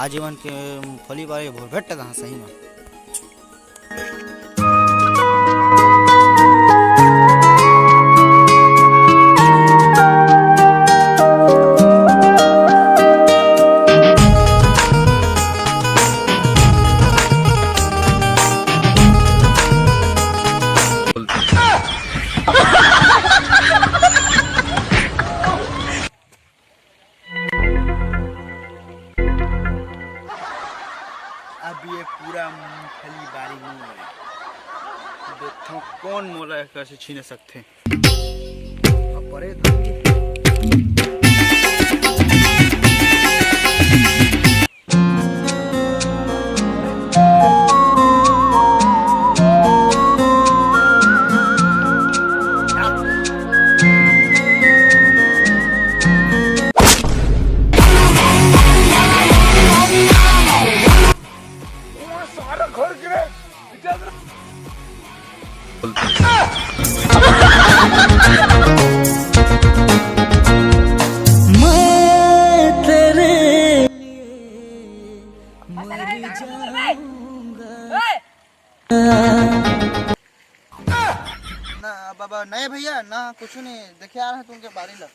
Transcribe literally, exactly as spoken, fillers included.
आज एमन के मूंगफली बारे भोर भेट कहाँ सही में। अब ये पूरा मूंगफली बारी मोर हे। देखो कौन मोला एकर से छीने सकथे। अब बड़े धन ना बाबा, नहीं भैया, ना कुछ नहीं, देखे आ रहे तुमके बारी ला।